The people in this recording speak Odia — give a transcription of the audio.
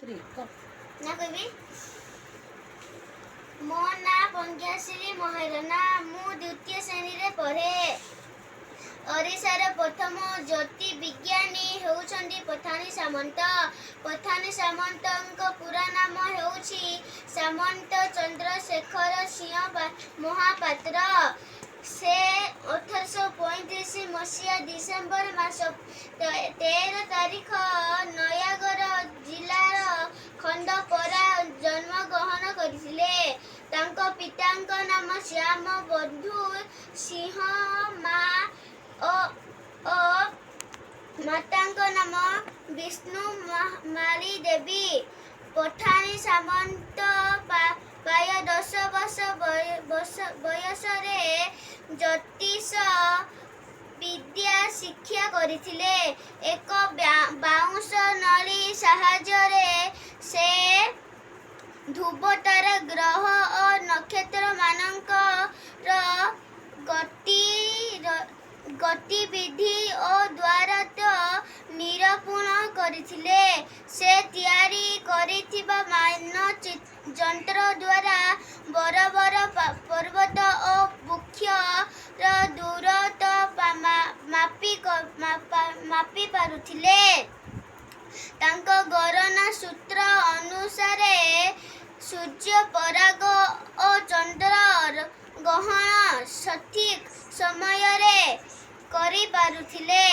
ଥ୍ରୀ କହ। ନା କହିବି। ମୋ ନାଁ ପଙ୍କ୍ୟାଶ୍ରୀ ମହାରଣା। ମୁଁ ଦ୍ୱିତୀୟ ଶ୍ରେଣୀରେ ପଢ଼େ। ଓଡ଼ିଶାର ପ୍ରଥମ ଜ୍ୟୋତିର୍ବିଜ୍ଞାନୀ ହେଉଛନ୍ତି ପଠାଣି ସାମନ୍ତ। ପଠାଣି ସାମନ୍ତଙ୍କ ପୁରା ନାମ ହେଉଛି ସାମନ୍ତ ଚନ୍ଦ୍ରଶେଖର ସିଂହ ମହାପାତ୍ର। ସେ 1835 ମସିହା ଡିସେମ୍ବର ମାସ 13 ତାରିଖ ନୟାଗଡ଼ ଜିଲ୍ଲାର ଖଣ୍ଡପଡ଼ା ଜନ୍ମଗ୍ରହଣ କରିଥିଲେ। ତାଙ୍କ ପିତାଙ୍କ ନାମ ଶ୍ୟାମ ବନ୍ଧୁ ସିଂହ ମା ଓ ମାତାଙ୍କ ନାମ ବିଷ୍ଣୁ ମାଳି ଦେବୀ। ପଠାଣି ସାମନ୍ତ ପ୍ରାୟ 10 ବର୍ଷ ବୟସରେ ଜ୍ୟୋତିଷ ବିଦ୍ୟା ଶିକ୍ଷା କରିଥିଲେ। ଏକ ବାଉଁଶ ନଳୀ ସାହାଯ୍ୟରେ ସେ ଧ୍ରୁବତାରା, ଗ୍ରହ ଓ ନକ୍ଷତ୍ରମାନଙ୍କର ଗତିବିଧି ଓ ଦୂରତ୍ୱ ନିରୂପଣ କରିଥିଲେ। ସେ ତିଆରି କରିଥିବା ମାନଯନ୍ତ୍ର ଦ୍ୱାରା ବଡ଼ ବଡ଼ ପର୍ବତ ଓ ବୃକ୍ଷର ଦୂରତ୍ୱ ମାପି ପାରୁଥିଲେ। ତାଙ୍କ ଗଣନା ସୂତ୍ର ଅନୁସାରେ ସୂର୍ଯ୍ୟପରାଗ ଓ ଚନ୍ଦ୍ର ଗ୍ରହଣ ସଠିକ୍ ସମୟରେ କରିପାରୁଥିଲେ।